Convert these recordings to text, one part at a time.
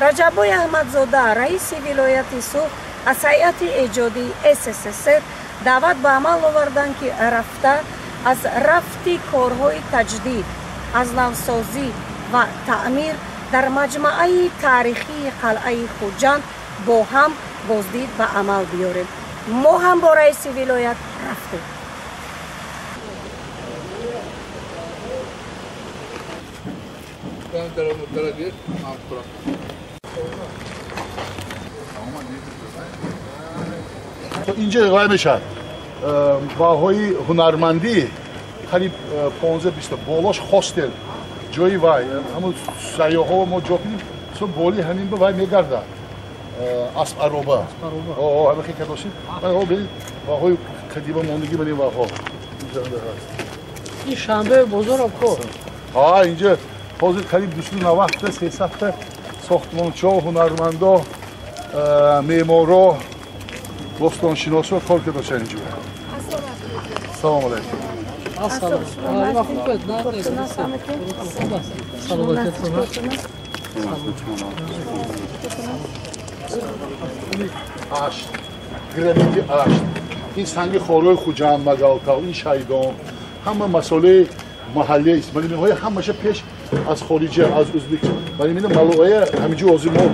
Раҷаббой Аҳмадзода, раиси вилояти Суғд, аз ҳайати эҷодии СССР даъват ба амал оварданд, ки рафта аз рафти корҳои таҷдид, аз навсозӣ ва таъмир дар маҷмаъаи таърихии қалъаи Хуҷанд бо ҳам боздид ба амал биёрем. Мо ҳам бо раиси вилоят рафтем. Инҷа вай мешавад баҳои ҳунармандӣ қариб 15-20 болош хостел ҷои вай ҳамун сайёҳҳо мо ҷо кунем, боли ҳамин ба вай мегардад асп ароба. Ҳама хел кардошем. Баҳои қадима мондагӣ ман ин баҳо. Ин шанбе бозорам ко? Инҷа ҳозир қариб 290-та 300-та сохтмончиҳо, ҳунармандо, меъморо, бостоншиносо кор кардошанд инҷо. Салом алайкум. Ашт, гранити ашт. Ин санги хорҳои Хуҷанд, Магалтав, ин Шайдон, ҳама масолеи маҳаллия аст. Ман инҳои ҳамаша пеш аз хориҷа, аз Ӯзбекистон. Ман ин малоая ҳаминҷо ҳозир мо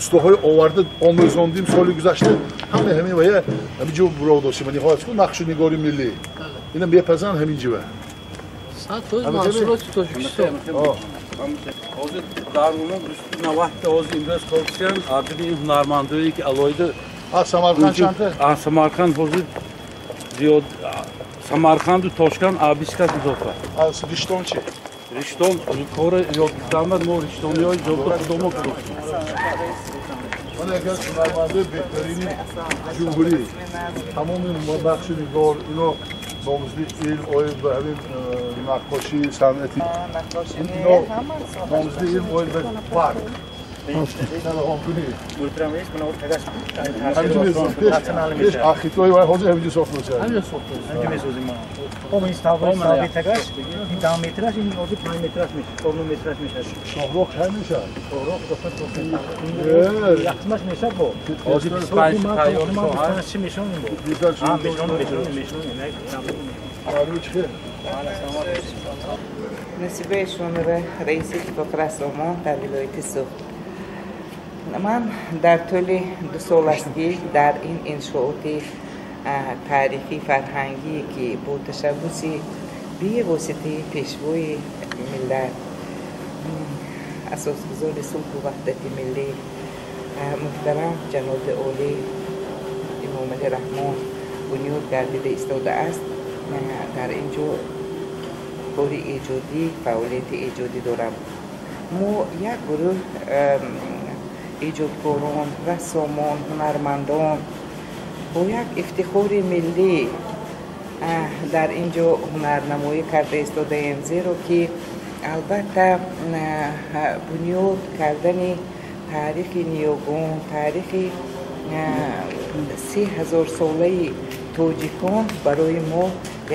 устоҳои оварда омӯзондим соли гузашта, ҳама ҳамин вая ҳаминҷо буров доштем. Ман инҳо нақшу нигори миллӣ. Ина мепазанд ҳаминҷо. 100% маҳсулоти Тоҷикистон. Ҳозир дар умум 290-та ҳозир имрӯз кор карданд. Адиби ин ҳунармандое ки алоҳида аз Самарқанд чандта? Аз Самарқанд ҳозир зиёд, Самарқанду Тошканд 20 кас изофа. Аз Риштон чи? Риштон кори ёд гирифтан, мо риштониҳои ҷода худомо гузоштем. Ман яке аз ҳунармандои беҳтарини ҷумҳурӣ, тамоми нақшу нигор, ино номзади илм оид ба ҳамин наққошии санъатӣ, ино номзади илм оид ба барқ. Пеш архитектураи вай ҳозир ҳаминҷо сохта мешавад. Ҳаминҷо сохта ҳаминҷо месозем мо. Ом ин стави тагаш, ин 10 метраш, ин ҳозир 5 метраш мешавад, 4 метраш мешавад. Шоҳроҳ чанд мешавад? Шоҳроҳ як қисмаш мешавад бо. Ҳозир 25 тайёр шоҳ. Чӣ мешонем бо? Мешонем. Маълум чӣ? Насиба Ишонова, раиси иттифоқи рассомон дар вилояти Суғд. Ман дар тӯли 2 сол аст, ки дар ин иншооти таърихӣ фарҳангие, ки бо ташаббуси бевоситаи пешвои миллат, асосгузори сулҳу ваҳдати миллӣ, муҳтарам ҷаноби олӣ Эмомалӣ Раҳмон бунёд гардида истодааст, дар ин ҷо кори эҷодӣ, фаъолияти эҷодӣ дорам. Мо як гурӯҳ эҷодкорон, рассомон, ҳунармандон бо як ифтихори миллӣ дар ин ҷо ҳунарнамоӣ карда истодаем, зеро ки албатта бунёд кардани таърихи ниёгон, таърихи 3000-солаи тоҷикон барои мо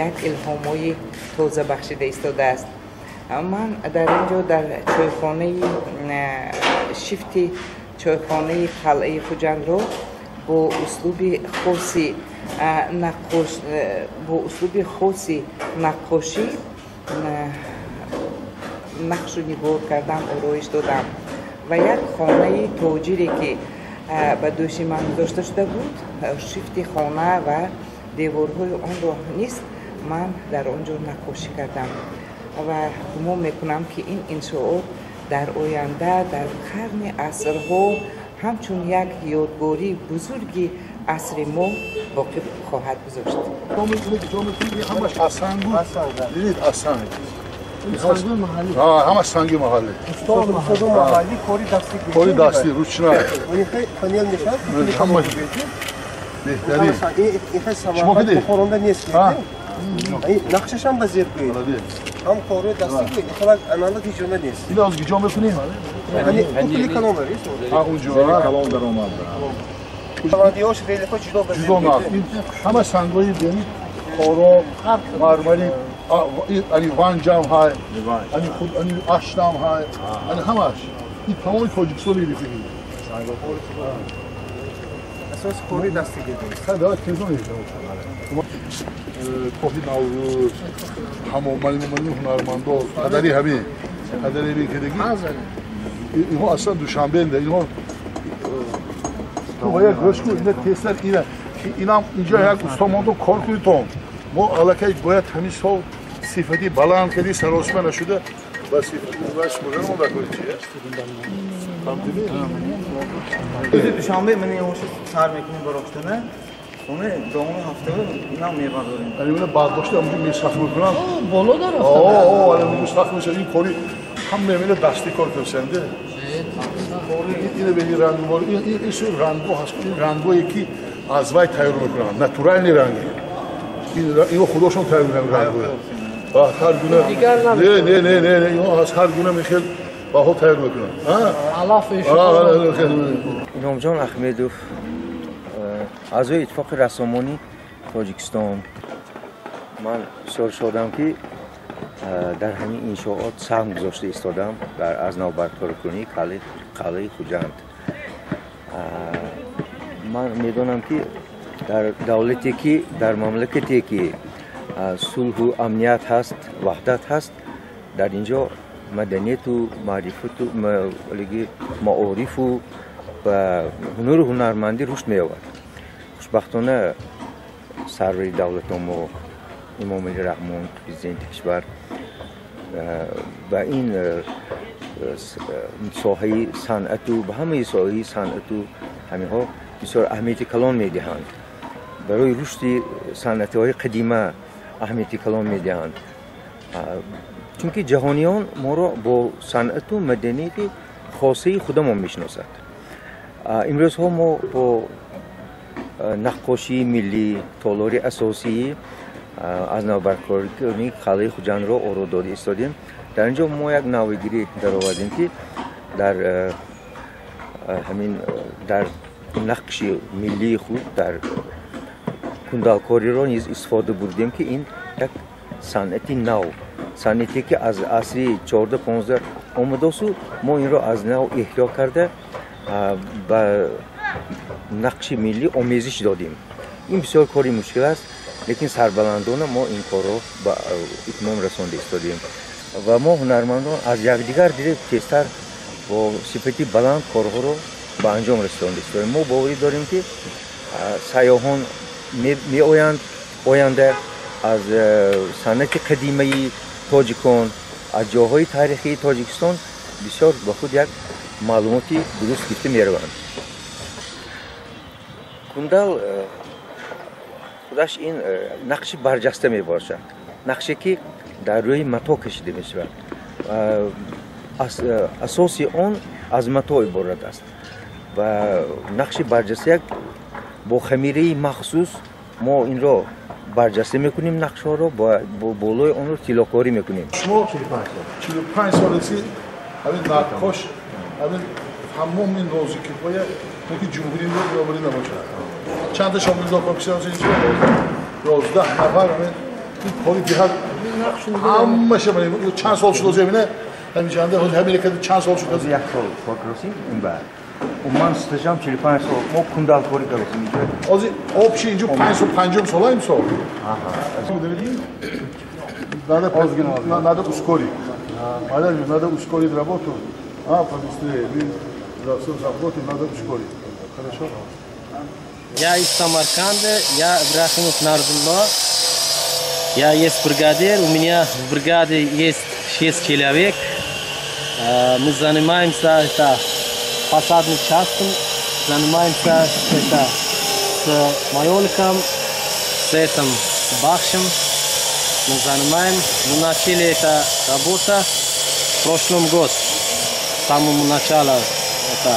як илҳомҳои тоза бахшида истодааст. Ман дар ин ҷо дар чойхонаи шифти чойхонаи қалъаи Хуҷандро бо услуби хоси наққош, бо услуби хоси наққошӣ нақшу нигор кардам, ороиш додам ва як хонаи тоҷире, ки ба дӯши ман гузошта шуда буд, шифти хона ва деворҳои онро низ ман дар он ҷо наққошӣ кардам ва гумон мекунам, ки ин иншоот дар оянда дар қарни асрҳо ҳамчун як ёдгории бузурги асри мо боқӣ хоҳад гузошт. Ҳамаш аз санг буд. Дидед, аз санг. Ҳамаш санги маҳаллӣ. Кори дастӣ, ручна. Панел мешавад? Ҳамаш беҳтарин. Шумо кидед? Нақшашам ба зер гӯед. Ҳам кори дастӣ гӯед, ихлак аналог ҳеҷ ҷо нест. Ин аз куҷо мекунем? Пули калон аст. Унҷо калон даромад. Баландиҳош релефҳо ҷудо ба зер. Ҷудо нақш. Ҳама сангҳои бени хоро, мармари, ани ванҷам ҳай, ани худ ани аштам ҳай, ани ҳамаш. ин тамоми Тоҷикистон гирифтагӣ. Асос кори дастӣ гирифт. Да, телефон кофи Наврӯз, ҳамон мани ҳунармандо, падари ҳамин, падари ҳамин кардагӣ. Инҳо аслан Душанбеанда, инҳо бояд гӯш кун, ина тезтар ина инам инҷо як усто монду кор кунитон. Мо аллакай бояд ҳамин сол сифати баланд кардӣ, саросима нашуда ба сифати ваш бурдан дакори чи аст? Фаҳмидӣ? Душанбе ман ин сар мекунем бароштана. Соне давоми ҳафта инам мебардорем. Ани мена бардошта амҷо месахт мекунам. Боло дар рафта. О, ани мена сахт мешавад. Ин кори ҳама мена дасти кор карданд. Ина бени рангвор, ин су рангҳо ҳаст. Ин рангҳое ки аз вай тайёр мекунанд, натуральный ранги. Ин худошон тайёр мекунанд рангҳоя. Ҳар гуна не не не не не инҳо аз ҳар гуна мехел баҳо тайёр мекунанд. Алаф Иnomҷон Ахмедов, аъзои Иттифоқи рассомони Тоҷикистон. Ман бисёр шодам, ки дар ҳамин иншоот саҳм гузошта истодам дар аз нав барқароркунии қалъаи Хуҷанд. Ман медонам, ки дар давлате ки, дар мамлакате ки сулҳу амният ҳаст, ваҳдат ҳаст, дар ин ҷо маданияту маърифату маорифу ва ҳунару ҳунармандӣ рушд меёбад. Хушбахтона, сарвари давлатон мо Эмомалӣ Раҳмон, президенти кишвар, ба ин соҳаи санъату ба ҳамаи соҳаи санъату ҳаминҳо бисёр аҳамияти калон медиҳанд. Барои рушди санъатиҳои қадима аҳамияти калон медиҳанд, чунки ҷаҳониён моро бо санъату маданияти хосаи худамон мешиносад. Имрӯзҳо мо бо наққошии миллӣ толори асосии аз навбарқароркунии қалъаи Хуҷандро оро дода истодем. Дар ин ҷо мо як навгирӣ даровардем, ки дар ҳамин дар нақши миллии худ дар кундалкориро низ истифода бурдем, ки ин як санъати нав, санъате ки аз асри 14-15 омадасу мо инро аз нав эҳё карда, ба нақши миллӣ омезиш додем. Ин бисёр кори мушкил аст, лекин сарбаландона мо ин корро ба итмом расонда истодем ва мо ҳунармандон аз якдигар дида тезтар бо сифати баланд корҳоро ба анҷом расонда истодем. Мо боварӣ дорем, ки сайёҳон меоянд оянда, аз санъати қадимаи тоҷикон, аз ҷоҳои таърихии Тоҷикистон бисёр ба худ як маълумоти дуруст гирифта мераванд. Кундал худаш ин нақши барҷаста мебошад, нақше ки дар рӯи мато кашида мешавад. Асоси он аз мато иборат аст ва нақши барҷаста як бо хамираи махсус мо инро барҷаста мекунем, нақшҳоро бо болои онро тиллокорӣ мекунем. Шумо 45 солеси ҳамин наққош, ҳамин тамоми нозикиҳоя ки ҷумҳуриро баробарӣ набошад. Чанда шогирдо кор карданд? 11 нафар. Ҳамин ин кори диҳад ҳамаша чанд сол шуд ҳозир? Ҳамин чанда ҳамин чанд сол шуд? Як сол кор кардем, ин баъд ман стажам 45 сол, мо кундалкорӣ кардем инҷо. Ҳозир общий инҷо 5 сол, панҷум сола имсол. Надо ускорить. Надо ускорить работу. А, побыстрее. Мы за все заплатим, надо ускорить. Хорошо? Я из Самарканда, я Ибрахимов Нарзулло. Я есть бригадир, у меня в бригаде есть 6 человек. Мы занимаемся это, фасадным частым, занимаемся это, с майоликом, с этим бахшем. Мы занимаем. Мы начали это работа в прошлом году. С самого начала это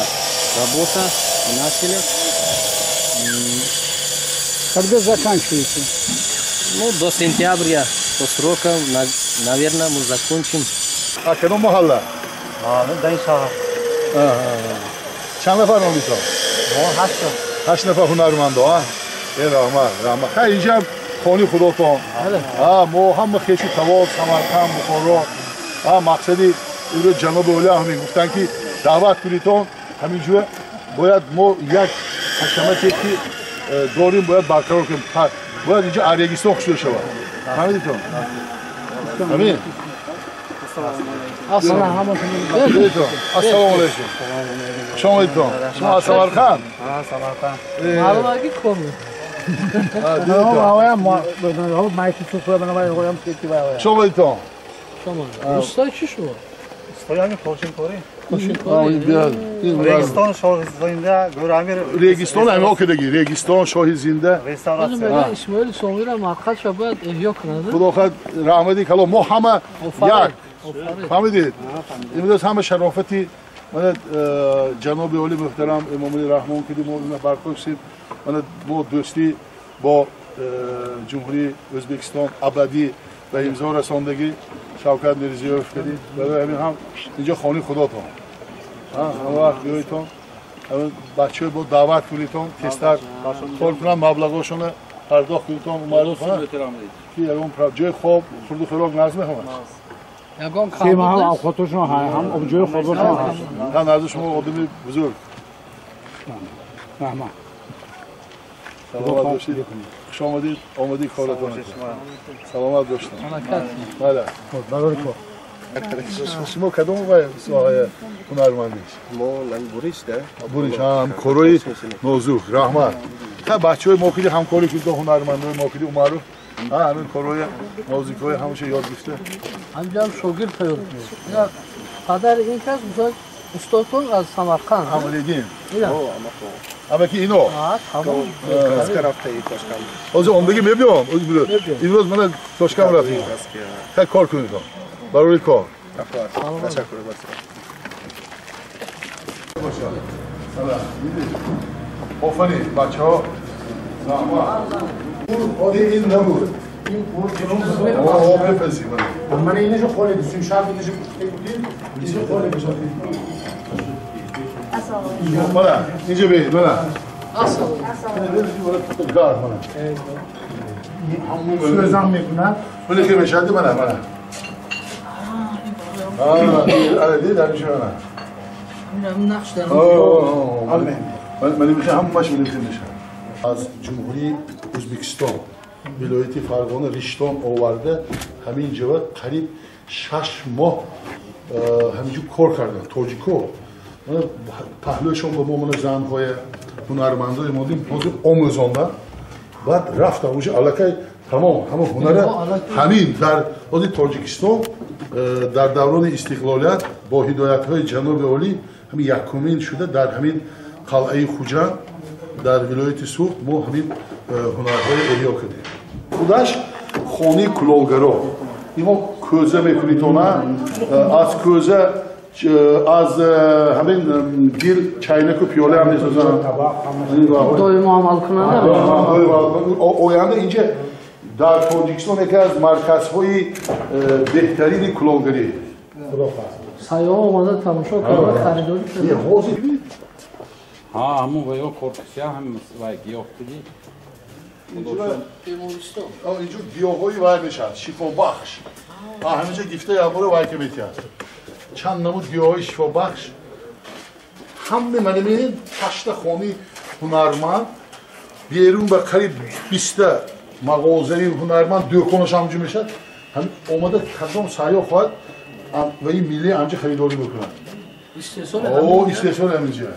работа мы начали. Когда заканчиваете? Ну, до сентября, по срокам, наверное, мы закончим. А кадом маҳалла? Дар ин шаҳр. Чанд нафар омдитон? Мо ҳашт. Ҳашт нафар ҳунармандо, а? Э, раҳмат, раҳмат. Хай, инҷа хони худотон. Мо ҳама хешу тавор, Самарқанд, Бухоро. Мақсади имрӯз ҷаноби олӣ ҳамин гуфтанд, ки даъват кунедтон ҳаминҷо бояд мо як ҳашамате ки дорим бояд барқарор кунем. Бояд инҷо Регистон хушрӯ шавад. Фаҳмидитон? Ҳамин? Ассалому алайкум. Хуш омадитон. Шумо аз Самарқанд? Самарқанд. Маълум ки кор. Хуш омадитон. Устои чӣ шумо? Устои ҳамин кошинкорӣ. Регистон шоҳи зинда Гӯрамир. Регистон ҳамин кардагӣ. Регистон шоҳи зинда. Реставратсия. Исмоили Сомониро мақсадша бояд эҳё кунад. Худо хоҳад раҳмати калом. Мо ҳама як. Фаҳмидед? Имрӯз ҳама шарофати ҷаноби олӣ муҳтарам Эмомалӣ Раҳмон ки мо барқарор шудем. Мо дӯстӣ бо Ҷумҳурии Ӯзбекистон абадӣ ба имзо расондагӣ Шавкат Мирзиёев кардем. Барои ҳамин ҳам инҷо хонаи худотон. Ҳама вақт биёедтон, бачаҳои бо даъват кунедтон, тезтар кор кунанд, маблағҳошонро пардохт кунедтон, маълум кунанд ки ягон ҷои хоб, хурду хӯрок назм мехоҳанд. Ягон камбуд ҳам овқатошон ҳам ҷои хобошон ҳаст. Ҳам назди шумо одами бузург. Раҳмат. Саломат бошед. Хуш омадед, омадед коратон. Саломат бошед. Бале. Барори кор. Шумо кадом соҳаи ҳунармандед? Мо буриш да. Буриш, ҳам корҳои нозук. Раҳмат. Ха бачаҳои мо ки ҳамкорӣ кунед, ҳунармандои мо ки Умаров, ҳамин корҳои нозукҳои ҳамаша ёд гирифта. Ҳамҷо шогирд тайёр кунед. Падари ин кас устодтон аз Самарқанд. Амалиддин. Амаки ино. Ҳозир омдагӣ мебиём. Имрӯз мана Тошканд рафтем. Хай кор кунед. Барои кор. Ташаккур. Офарин бачаҳо. Раҳмат. Ин набуд. Об мепазим. Ман инашо холӣ дусим шаб инашо пухта будем. Инашо холӣ бошад. Мана, инҷо биёед, мана. Ассалому. Гар мана. Сӯзан мекунад. Були ки мешавад, мана, мана. Ара дид, ҳамеша мана. Нақш дар. Ман мехоҳам ҳамааш мили мешавад. Аз Ҷумҳурии Ӯзбекистон вилояти Фарғона Риштон оварда ҳамин ҷо қариб 6 моҳ ҳаминҷо кор карданд тоҷико. Паҳлӯяшон ба мо мана занҳоя ҳунармандои мо дидем, ҳозир омӯзондан. Баъд рафтам уже аллакай тамом ҳама ҳунара ҳамин дар ҳозир Тоҷикистон дар даврони истиқлолият бо ҳидоятҳои ҷаноби олӣ ҳамин якумин шуда дар ҳамин қалъаи Хуҷанд дар вилояти Суғд мо ҳамин ҳунарҳои эҳё кардем. Худаш хонаи кулолгаро. Имо кӯза мекунитона, аз кӯза аз ҳамин гил чайнаку пиёла ҳам месозанд. Доимо амал кунанда. Оянда инҷа дар Тоҷикистон яке аз марказҳои беҳтарини кулолгарӣ. Сайёҳ омада тамошо карда, харидорӣ карда. Ҳа, ҳамун ва ё коркусия ҳам вай гиёҳ буди. Инҷо гиёҳҳои вай мешавад, шифобахш. Ҳаминҷо гифта якбора вай ки метиҳад. Чанд намуд гиёҳҳои шифобахш. Ҳама мана мебинед, 8 хонаи ҳунарманд, берун ба қариб 20 мағозаи ҳунарманд дӯконаш ҳамҷо мешавад. Ҳамин омада кадом сайёҳ хоҳад ва ин миллӣ ҳамҷо харидорӣ мекунад. Истеҳсоли ҳаминҷо.